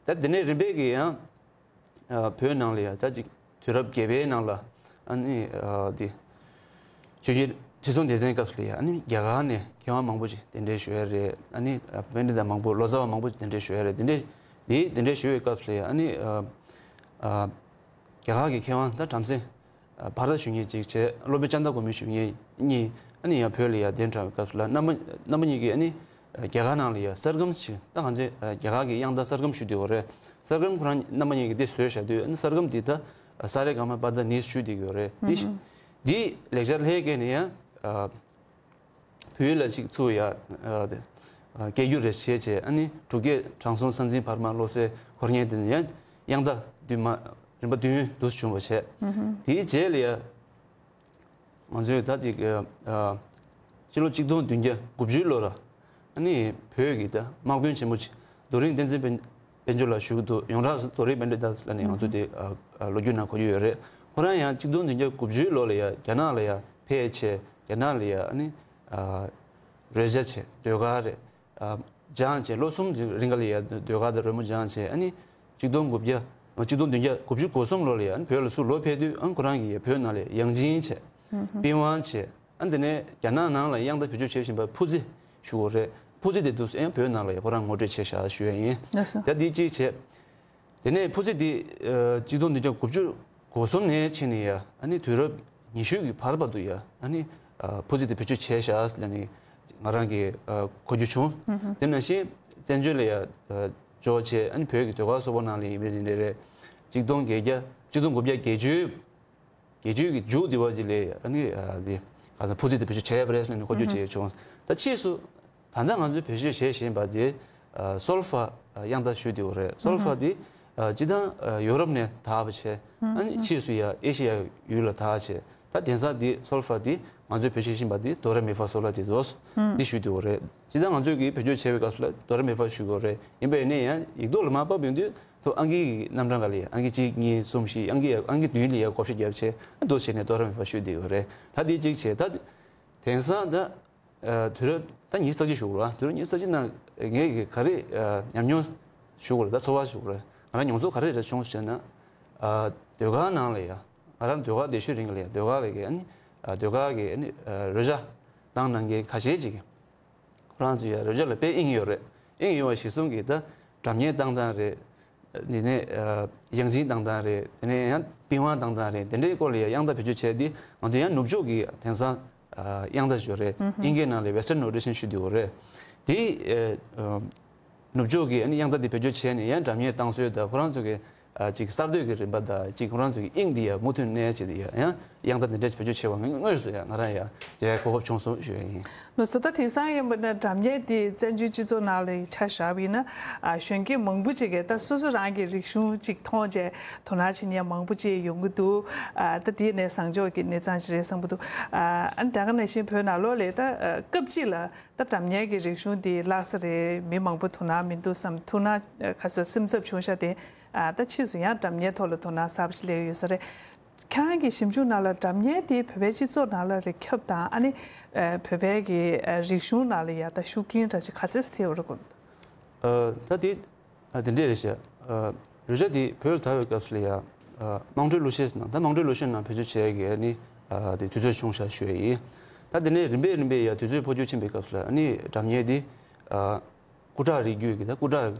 ད་དེ་ནས་རིམ་པས་གི་ཡང་ཨ་བོད་ནང་ལ་ཡ་ད་ཅིག་དུས་རབས་བརྒྱད་པའི་ནང་ལ་ཨ་ནི་ཨ་དེ་ཆོས་རྒྱལ་ཁྲི་སྲོང་ལྡེ་བཙན་སྐབས་སུ་ལ་ཡ་ཨ་ནི་རྒྱ་གར་ནས་མཁས་དབང་མང་པོ་ཅིག་གདན་འདྲེན་ཞུ་ཡ་རེད། ཨ་ནི་ཨ་པཎྜི་ཏ་མང་པོ་ལོ་ཙཱ་བ་མང་པོ་ཅིག་གདན་འདྲེན་ཞུ་ཡ་རེད། དེ་འདྲས་དེ་གདན་འདྲེན་ཞུ་བའི་སྐབས་སུ་ལ་ཡ་ཨ་ནི་ཨ་ཨ་རྒྱ་གར་གྱི་མཁས་དབང་ད་བྲམ་ཟེ་ཨ་བྷ་ར་ཏ་ཞུ་མཁན་གཅིག་བྱས། སློབ་དཔོན་ལྕགས་མདའ་གོང་མའི་ཞུ་མཁན་གཉིས་ཨ་ནི་ཡང་བོད་ལ་ཡར་གདན་དྲངས་པའི་སྐབས་སུ་ལ་རྣམ་པ་རྣམ་པ་གཉིས་ཀྱིས་ཨ་ནི་རྒྱ་གར་ནང་ལ་ཡར་ས་ར་གམ་ཞིག་ད་གང་ཚེ་རྒྱ་གར་གྱི་དབྱངས་རྟ་ས་ར་གམ་ཞུ་བསྡད་ཡོད་རེད། ས་ར་གམ་ཁོ་རང་རྣམ་པ་གཉིས་ཀྱིས་དེ་བཟོས་བཞག་དུས་ཨ་ནི་ས་ར་གམ་འདི་ད་ས་རེ་ག་མ་པ་ད་ནི་ཞུ་བསྡད་ཡོད་རེད། འདི་འདི་ལེགས་སྦྱར་ལྷའི་སྐད་ནས་ཡང་བོད་ཡིག་ལ་ཅིག་ཚུར་ཡ་ཨ་དེ་ཨ་སྐད་སྒྱུར་རེ་བྱས་བྱས། ཨ་ནི་འབྲུག་སྐད་དྲང་སྲོང་ས་འཛིན་བར་མ་བློ་གསལ་འཁོར་ཉན་དེ་ཚོ་ཡང་དབྱངས་རྟ་བདུན་མ་རིམ་པ་བདུན་དུ་བྱུང་བ་བྱས། དེའི་རྗེས་ལ་ཡ་ང་ཚོས་ད་ཅིག་ཨ་ཕྱི་ལོ་གཅིག་སྟོང་བདུན་བརྒྱ་དགུ་བཅུའི་ལོ་ལ་ཨ་ནི་བོད་ཀྱི་ད་དམག་དཔོན་ཆེན་པོ་ཅིག་རྡོ་རིང་བསྟན་འཛིན་དཔལ་དཔལ་འབྱོར་ལགས་ཞུ་གི་འདུག་ཡོངས་གྲགས་སུ་རྡོ་རིང་དཔལ་འབྱོར་ལགས་ལབ་ནས་ང་ཚོ་དེ་ཨ་ཨ་ལོ་རྒྱུས་ནང་གོ་རྒྱུ་ཡོད་རེད། ཁོ་རང་ཡང་གཅིག་སྟོང་བདུན་བརྒྱ་དགུ་བཅུའི་ལོ་ལ་ཡ་རྒྱ་ནག་ལ་ཡ་ཕེབས་བྱས། རྒྱ་ནག་ལ་ཡ་ཨ་ནི་ཨ་རོལ་ཆ་བྱས། ཟློས་གར་རེད། ཨ་སྦྱངས་བྱས། ལོ་གསུམ་གྱི་རིང་ག་ལ་ཡ་ཟློས་གར་དང་རོལ་མོ་སྦྱངས་བྱས། ཨ་ནི་གཅིག་སྟོང་དགུ་བརྒྱ་ཨ་གཅིག་སྟོང་བདུན་བརྒྱ་དགུ་བཅུ་གོ་གསུམ་ལོ་ལ་ཡ་ཨ་ནི་བོད་ལ་ཚུར་ལོག་ཕེབས་དུས་ཨ་ནི་ཁོ་རང་གིས་ཡ་བོད་ནང་ལ་ཡང་ཅིན་བྱས། པིན་ཝང་བྱས། ཨ་ནི་དེ་ནས་རྒྱ་ནག་ནང་ལ་དབྱངས་རྟ་བེད་སྤྱོད་བྱེད་བཞིན་པ་འཕུར་རྩེ་ཞུ་དགོས་རེད། འཕུར་རྩེ་དེ་འདུག་སེ་ཡང་བོད་ནང་ལ་ཡ་ཁོ་རང་ངོ་སྤྲོད་བྱས་བཞག་ཞུ་ཡ་ཡིན། ལགས་སོ། ད་འདི་གཅིག་བྱས། དེ་ནས་འཕུར་རྩེ་འདི་ཨ་གཅིག་སྟོང་བདུན་བརྒྱ་དགུ་བཅུ་གོ་གསུམ་ནས་ཕྱིན་ནས་ཡ་ཨ་ནི་དུས་རབས་ཉི་ཤུ་གི་བར་བར་དུ་ཡ་ཨ་ནི་ཨ་འཕུར་རྩེ་འདི་བེད་སྤྱོད་བྱས་བཞག་ཟེར་ནས་ང་རང་གིས་ཨ་གོ་རྒྱུ་བྱུང་། དེ་ནང་བཞིན་བཙན་བྱོལ་ལ་ཡ་ཨ་འབྱོར་བྱས། ཨ་ནི་བོད་ཀྱི་ཟློས་གར་སོག་པོ་ནང་ལ་ཡིན་པའི་རིང་ལ་རེད། གཅིག་སྟོང་བརྒྱད་བརྒྱ་གཅིག་སྟོང་དགུ་བརྒྱ་བརྒྱད་ཅུ་བརྒྱད་ཅུ་གི་མཇུག་དེ་བ་ཅིག་ལ་ཨ་ནི་ཨ་དེ་ག་ས་འཕུར་རྩེ་དེ་བེད་སྤྱོད་བྱས་ཡོད་པ་རེད་ཟེར་ནས་གོ་རྒྱུ་བྱས་བྱུང་། ད་ཕྱིས་སུ་ད་ལྟ་ང་ཚོས་བེད་སྤྱོད་བྱེད་བཞིན་པ་དེ་ཨ་སོལ་ཧྥ་ཨ་དབྱངས་རྟ་ཞུ་བསྡད་ཡོད་རེད། སོལ་ཧྥ་དེ་ཨ་སྤྱིར་བཏང་ཨ་ཡོ་རོབ་ནས་དར་བ་བྱས། ཨ་ནི་ཕྱིས་སུ་ཡ་ཨེ་ཤི་ཡ་ཡུལ་ལ་དར་བྱས། ད་དེང་སང་དེ་སོལ་ཧྥ་དེ་ང་ཚོས་བེད་སྤྱོད་བྱེད་བཞིན་པ་དེ་དོ་རེ་མི་ཧྥ་སོ་ལ་ཏི་དོ་འདི་ཞུ་བསྡད་ཡོད་རེད། སྤྱིར་བཏང་ང་ཚོས་ཀྱིས་བེད་སྤྱོད་བྱས་པའི་སྐབས་སུ་ལ་དོ་རེ་མི་ཧྥ་ཞུ་དགོས་རེད། ཡིན་པ་ཡིན་ན་ཡང་ཡིག་ཐོག་ལ་མར་ཕབ་ཡོང་དུས། ཐོག་ཨང་ཀི་གི་རྣམ་གྲངས་ག་ལ་ཡ་ཨང་ཀི་གཅིག་གཉིས་གསུམ་བཞི། ཨང་ཀི་ཡ་ཨང་ཀི་བདུན་ལ་ཡ་བགོ་བཤའ་བརྒྱབ་བྱས་ཨ་འདུག་བྱས་ནས་དོ་རེ་མི་ཧྥ་ཞུ་བསྡད་ཡོད་རེད། ད་དེ་གཅིག་བྱས། ད་དེང་སང་ད་ཨ་དུས་རབས་ད་ཉི་ཤུ་རྩ་གཅིག་ཞུ་དགོས་རེད། དུས་རབས་ཉི་ཤུ་རྩ་གཅིག་ནང་ངས་ཀྱི་ག་རེ་ཨ་ཉམས་མྱོང་ཞུ་དགོས་རེད། ད་ཚོར་བ་ཞུ་དགོས་རེད། ང་རང་མྱོང་ཚོར་ག་རེ་རེད་བྱུང་ཟེར་ན། ཨ་ཟློས་གར་ནང་ལ་ཡ་ང་རང་ཟློས་གར་འདི་ཞུ་རིང་ལ་ཡ་ཟློས་གར་ལ་གི་ཨ་ནི་ཨ་ཟློས་གར་གི་ཨ་ནི་ཨ་རོལ་ཆ་བཏང་གནང་མཁན་ཁ་ཤས་ཅིག་གིས། ཁོ་རང་ཚོ་ཡ་རོལ་ཆ་ལ་དཔེ་དབྱིངས་ཡོད་རེད། དབྱིངས་ཡོད་པ་གཞིར་བཟུང་གིས་ད་སྒྲ་སྙན་བཏང་སྟངས་རེད། དེ་ནས་ཡང་ཅིན་བཏང་སྟངས་རེད། དེ་ནས་ཡང་པིན་ཝང་བཏང་སྟངས་རེད། དེ་འདྲའི་སྐོར་ལ་ཡང་དབྱངས་རྟ་བེད་སྤྱོད་བྱས་ཏེ་ང་ཚོ་ཡང་ནུབ་ཕྱོགས་ཀྱི་དེང་སང་དབྱངས་རྟ་ཞིག་ཡོད་རེད། དབྱིན་སྐད་ནང་ལ་Western Notation ཞུ་གི་ཡོད་རེད། དེ་ནུབ་ཕྱོགས་ཀྱི་ཨ་ནི་དབྱངས་རྟ་དེ་བེད་སྤྱོད་བྱས་ནས་ཡང་སྒྲ་སྙན་བཏང་སྲོལ་དང་ཁོ་རང་ཚོ་གི་ཅིག་གསར་གཏོད་ཀྱི་རིམ་པ་དང་ཅིག་ཁོ་རང་ཚོ་གི་དབྱིངས་དེ་ཡང་མུ་མཐུད་གནས་བྱས་ཏེ་ཡང་ཡང་དབྱངས་རྟ་དེ་འདྲ་བེད་སྤྱོད་བྱས་པ་དངོས་སུ་ཡང་ང་རང་ཡང་མཇལ་གོ་སྐབས་བྱུང་སོང་ཞུ་ཡ་ཡིན། ལགས་སོ། ད་དེང་སང་ཡིན་པ་ན་སྒྲ་སྙན་དེ་བཙན་བྱོལ་སྤྱི་ཚོགས་ནང་ལ་ཆ་བཞག་པ་ཡིན་ན་གཞོན་སྐྱེས་མང་པོ་ཅིག་གིས་ད་སོ་སོ་རང་གི་རིག་གཞུང་ཅིག་མཐོང་བྱས་དོ་སྣང་བྱེད་མཁན་མང་པོ་ཅིག་ཡོང་གི་འདུག་ད་དེ་ནས་བཟང་ཕྱོགས་ཀྱི་གནས་སྟངས་ཅིག་རེད་བསམ་གྱི་འདུག་ཨ་ནི་ད་ག་ནང་བཞིན་བོད་ནང་ལོགས་ལ་ད་སྐབས་གཅིག་ལ་ད་སྒྲ་སྙན་གྱི་རིག་གཞུང་འདི་བརླག་ས་རེད། མི་མང་པོ་དོ་སྣང་མི་འདུག་བསམ། དོ་སྣང་ཁ་སོ་སེམས་འཚབ་བྱུང་ཤག་དེ་ད་ཕྱིས་སུ་ཡང་སྒྲ་སྙན་ཐོག་ལ་དོ་སྣང་གསར་པ་ཞིག་སླེབས་ཡོད་ས་རེད། ཁྱེད་རང་གི་ཞིབ་འཇུག་ནང་ལ་སྒྲ་སྙན་དེ་བོད་པའི་སྤྱི་ཚོགས་ནང་ལ་ལ་ཁྱབ་དང་ཨ་ནི་བོད་པའི་གི་རིག་གཞུང་ནང་ལ་ཡ་ད་ཤུགས་རྐྱེན་འདྲ་ཞིག་ག་ཚད་ཐེབས་ཡོད་རེད་གོ། ད་དེ་ཨ་དེ་འདྲས་རེད་ཤག་ཨ་རོལ་ཆ་དེ་བོད་ལ་དར་བའི་སྐབས་སུ་ལ་ཡ་ཨ་དམངས་ཁྲོད་གླུ་གཞས་ནང་ད་དམངས་ཁྲོད་གླུ་གཞས་ནང་བེད་སྤྱོད་བྱས་ཀྱི་ཨ་ནི་ཨ་དེ་དུས་ཚོད་བྱུང་ཤག་ཞུ་ཡ་ཡིན། ད་དེ་ནས་རིམ་པས་རིམ་པས་ཡ་དུས་ཚོད་འཕོ་འགྱུར་ཕྱིན་པའི་སྐབས་སུ་ལ་ཨ་ནི་སྒྲ་སྙན་དེ་ཨ་སྐུ་དྲག་རིགས་རྒྱུད་ཀྱི་ད་སྐུ་དྲག་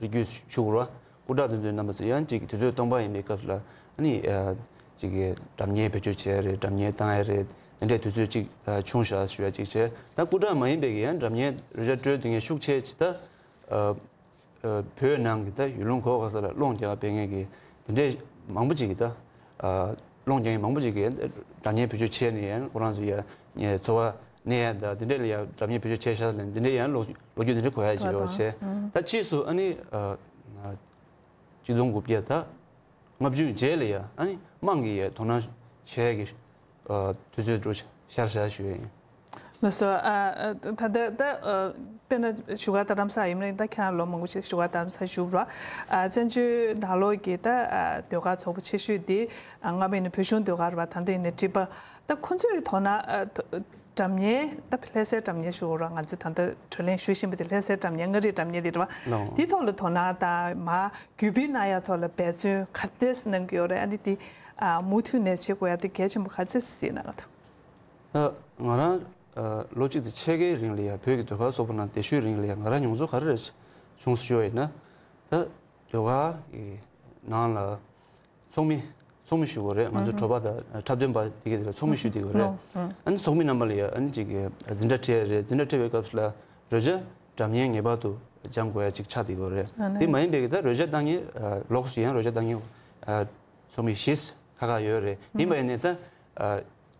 རིགས་རྒྱུད་ཞུ་དགོས་ར། སྐུ་དྲག་དེ་ཚོའི་རྣམ་པ་ཚོ་ཡང་ཅིག་དུས་ཚོད་སྟོང་པ་ཡིན་པའི་སྐབས་སུ་ལ་ཨ་ནི་ཨ་ཅིག་གི་སྒྲ་སྙན་བེད་སྤྱོད་བྱས་རེད། སྒྲ་སྙན་བཏང་ཡ་རེད། དེ་འདྲའི་དུས་ཚོད་ཅིག་ཨ་བྱུང་ཤག་ཞུ་ཡ་ཅིག་བྱས། ད་སྐུ་དྲག་མ་ཡིན་པའི་གི་ཡང་སྒྲ་སྙན་རོལ་ཆ་དཀྲོལ་དེ་ངས་ཤུགས་ཆེ་ཅིག་ད་ཨ་ཨ་བོད་ནང་གི་ད་ཡུལ་ལུང་གོ་ག་ས་ལ་སློང་རྒྱག་པའི་ངེས་ཀྱི་དེ་འདྲའི་མང་པོ་ཅིག་གི་ད་ཨ་སློང་རྒྱག་མཁན་མང་པོ་ཅིག་གིས་སྒྲ་སྙན་བེད་སྤྱོད་བྱས་ནས་ཡང་ཁོ་རང་ཚོ་ཡ་ངས་འཚོ་བ་གནས་ཡ་ད་དེ་འདྲ་ལ་ཡ་སྒྲ་སྙན་བེད་སྤྱོད་བྱས་ཤག་ལབ་དེ་འདྲ་ཡང་ལོ་ལོ་རྒྱུས་དེ་འདྲ་གོ་ཡ་ཅིག་ཡོད་པ་བྱས། ད་ཕྱིས་སུ་ཨ་ནི་ཨ་ཆིག་སྟོང་དགུ་བརྒྱ་ད་ལྔ་བཅུ་རྗེས་ལ་ཡ་ཨ་ནི་དམངས་ཀྱིས་ཡ་དོ་སྣང་བྱས་ཀྱི་ཨ་དུས་ཚོད་འགྲོ་ཤར་ཤར་ཞུ་ཡ་ཡིན། ལགས་སོ། ཨ་ཨ་ད་ལྟ་ད་ཨ་དཔེར་ན་བཞུགས་སྒར་རྡ་རམ་ས་ཡིན་ན་ད་ཁྱེད་རང་ལོ་མང་པོ་ཞིག་བཞུགས་སྒར་རྡ་རམ་ས་བཞུགས་རོགས། ཨ་བཙན་བྱོལ་ནང་ལོགས་ཀྱི་ད་ཨ་ཟློས་གར་ཚོགས་པ་ཆེ་ཤོས་དེ་ཨ་སྔ་མ་ཡིན་ན་བོད་གཞུང་ཟློས་གར་བ། ད་ལྟ་ཡིན་ན་ཊི་པ། ད་ཁོ་ཚོའི་དོ་སྣང་ཨ་དོ་སྒྲ་སྙན་ད་ལྷ་སའི་སྒྲ་སྙན་ཞུ་རོགས། ང་ཚོས་ད་ལྟ་བགྲོ་གླེང་ཞུ་བཞིན་པ་དེ་ལྷ་སའི་སྒྲ་སྙན་མངའ་རིས་སྒྲ་སྙན་དེ་རེད་བ། ལགས། དེའི་ཐོག་ལ་དོ་སྣང་དང་མ་བརྒྱུད་སྤེལ་གནང་ཡ་ཐོག་ལ་འབད་བརྩོན་ག་འདྲས་གནང་གི་ཡོད་རེད། ཨ་ནི་དེ་ཨ་མུ་མཐུད་ནས་བྱེད་དགོས་ཡ་དེ་གལ་ཆེན་པོ་ག་ཚད་གཟིགས་གནང་གི་འདུག་ད་ང་རང་ཨ་ལོ་གཅིག་དང་ཕྱེད་ཀའི་རིང་ལ་ཡ་བོད་ཀྱི་ཟློས་གར་ཚོགས་པ་ནང་བསྡད་ཤུལ་རིང་ལ་ཡ་ང་རང་མྱོང་ཚོར་ག་རེ་རེད་བྱུང་སོང་ཞུ་བ་ཡིན་ན། ད་ཟློས་གར་གྱི་ནང་ལ་ཚོགས་མི་ཚོགས་མི་ཞུ་དགོས་རེད། ང་ཚོ་ཨུ་ཧུ། གྲོགས་པ་དང་འཁྲབ་སྟོན་པ་དེ་ག་དེ་ལ་ཚོགས་མི་ཞུ་བསྡད་ཡོད་རེད། ཨུ་ཧུ། ཨ་ནི་ཚོགས་མི་རྣམ་པ་ལ་ཡ་ཨ་ནི་ཅིག་གི་འཛིན་གྲྭ་ཁྲིད་ཡ་རེད། འཛིན་གྲྭ་ཁྲིད་པའི་སྐབས་སུ་ལ་རོལ་ཆ་སྒྲ་སྙན་ངེས་པར་དུ་སྦྱང་དགོས་ཡ་ཅིག་ཆགས་བསྡད་ཡོད་རེད། ཨ་ནི། དེ་མ་ཡིན་པའི་གི་ད་རོལ་ཆ་བཏང་མཁན་ལོགས་སུ་ཡང་རོལ་ཆ་བཏང་མཁན་ཚོགས་མི་བཞི་ཁ་ཁ་ཡོད་རེད། ཡིན་པ་ཡིན་ནའི་ད་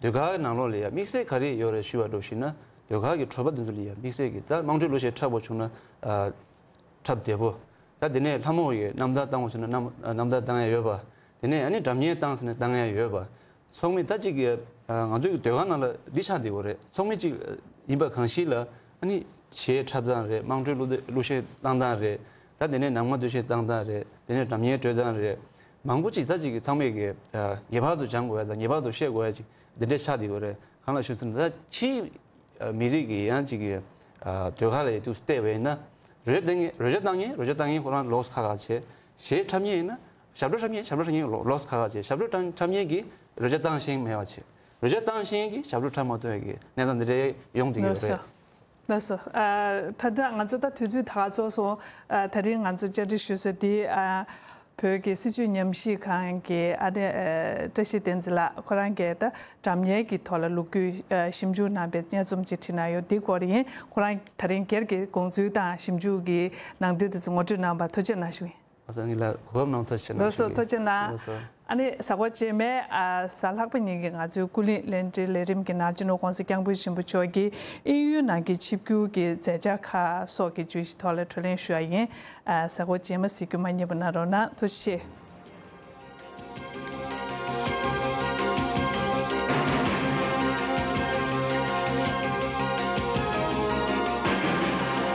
ཟློས་གར་ནང་ལོགས་ལ་ཡ་དམིགས་བསལ་ག་རེ་ཡོད་རེད་ཞུ་བ་འདྲ་བོ་ཞིག་ན། ཟློས་གར་གྱི་གྲོགས་པོ་དེ་ཚོ་ལ་ཡ་དམིགས་བསལ་གྱི་ད་དམངས་ཁྲོད་གླུ་གཞས་འཁྲབ་པ་བྱུང་ན་འཁྲབ་བདེ་པོ། ད་དེ་ནས་ལྷ་མོ་ཡི་རྣམ་ཐར་བཏང་བ་བྱུང་ན་རྣམ་རྣམ་ཐར་བཏང་ཡ་ཡོད་པ། དེ་ནས་ཨ་ནི་སྒྲ་སྙན་བཏང་ཟེར་ནས་བཏང་ཡ་ཡོད་པ། ཚོགས་མི་ད་ཅིག་གི་ང་ཚོའི་ཟློས་གར་ནང་ལ་འདི་ཆགས་བསྡད་ཡོད་རེད། ཚོགས་མི་ཅིག་ཡིན་པ་གང་ཞིག་ལ་ཨ་ནི་གཞས་འཁྲབ་སྟངས་རེད། དམངས་ཁྲོད་གླུ་གླུ་གཞས་བཏང་སྟངས་རེད། ད་དེ་ནས་ནང་མ་སྡོད་གཞས་བཏང་སྟངས་རེད། དེ་ནས་སྒྲ་སྙན་དཀྲོལ་སྟངས་རེད། མང་པོ་ཅིག་ད་ཅིག་གི་ཚང་མས་ཀྱི་ངེས་པར་དུ་སྦྱང་དགོས་ཡ་དང་ངེས་པར་དུ་ཤེས་དགོས་ཡ་ཅིག་འདི་འདྲས་ཆགས་བསྡད་ཡོད་རེད། གང་ལ་ཞུ་ཟེར་ན་ད་ཕྱིའི་མི་རིགས་ཀྱི་ཡང་ཅིག་གི་ཟློས་གར་ལ་ཡ་ཏུ་བལྟས་པ་ཡིན་ན་རོལ་ཆ་བཏང་མཁན་རོལ་ཆ་བཏང་མཁན་རོལ་ཆ་བཏང་མཁན་ཁོ་རང་ལོགས་ཁ་ཁ་བྱས། གཞས་འཁྲབ་མཁན་ཡིན་ན་ཞབས་བྲོ་འཁྲབ་མཁན་ཞབས་བྲོ་འཁྲབ་མཁན་ལོགས་ཁ་ཁ་བྱས། ཞབས་བྲོ་འཁྲབ་མཁན་གྱིས་རོལ་ཆ་བཏང་ཤེས་མེད་པ་བྱས། རོལ་ཆ་བཏང་ཤེས་མཁན་གྱིས་ཞབས་བྲོ་འཁྲབ་མ་ཐུབ་པའི་གནས་སྟངས་འདི་འདྲས་ཡོང་བསྡད་ཀྱི་ཡོད་རེད། ལགས་སོ། ཨ་ད་ལྟ་ང་ཚོ་ད་དུས་ཚོད་ད་ག་ཚོད་སོང་། ཨ་ད་རིང་ང་ཚོ་བཅར་འདྲི་ཞུ་ས་འདི་ཨ་བོད་ཀྱི་སྲིད་བྱུས་ཉམས་ཞིབ་ཁང་གི་ཨ་ནི་ཨ་བཀྲ་ཤིས་བསྟན་འཛིན་ལགས། ཁོ་རང་གིས་ད་སྒྲ་སྙན་གྱི་ཐོག་ལ་ལོ་རྒྱུས་ཨ་ཞིབ་འཇུག་གནང་པའི་སྙན་རྩོམ་ཅིག་བྲིས་གནང་ཡོད། འདི་སྐོར་ཡིན། ཁོ་རང་ད་རིང་སྒེར་གྱི་དགོངས་ཚུལ་དང་ཞིབ་འཇུག་གི་ནང་དོན་དེ་ཚོ་ངོ་སྤྲོད་གནང་བར་ཐུགས་རྗེ་གནང་ཞུ་ཡིན། ཨ་ས་ངེད་ལ་གོ་སྐབས་གནང་ཐུགས་རྗེ་ཆེ་གནང་ཞུ་ཡིན། ལགས་སོ། ཐུགས་རྗེ་གནང་། ལགས་སོ། ཨ་ནི་གཟའ་འཁོར་རྗེས་མའི་ཨ་གཟའ་ལྷག་པ་ཉིན་གྱི་ང་ཚོའི་ཀུན་གླེང་ལས་འབྲེལ་ལས་རིམ་གྱི་ནང་སྤྱི་ནོར་༸གོང་ས་༸སྐྱབས་མགོན་ཆེན་པོ་མཆོག་གིས་དབྱིན་ཡུལ་ནང་གི་ཆིབས་བསྒྱུར་གྱི་མཛད་འཆར་ཁག་སོགས་ཀྱི་བརྗོད་གཞི་ཐོག་ལ་བགྲོ་གླེང་ཞུ་བ་ཡིན། ཨ་གཟའ་འཁོར་རྗེས་མ་གཟིགས་རྒྱུ་མ་བསྙེལ་བ་གནང་རོགས་གནང་། ཐུགས་རྗེ་ཆེ།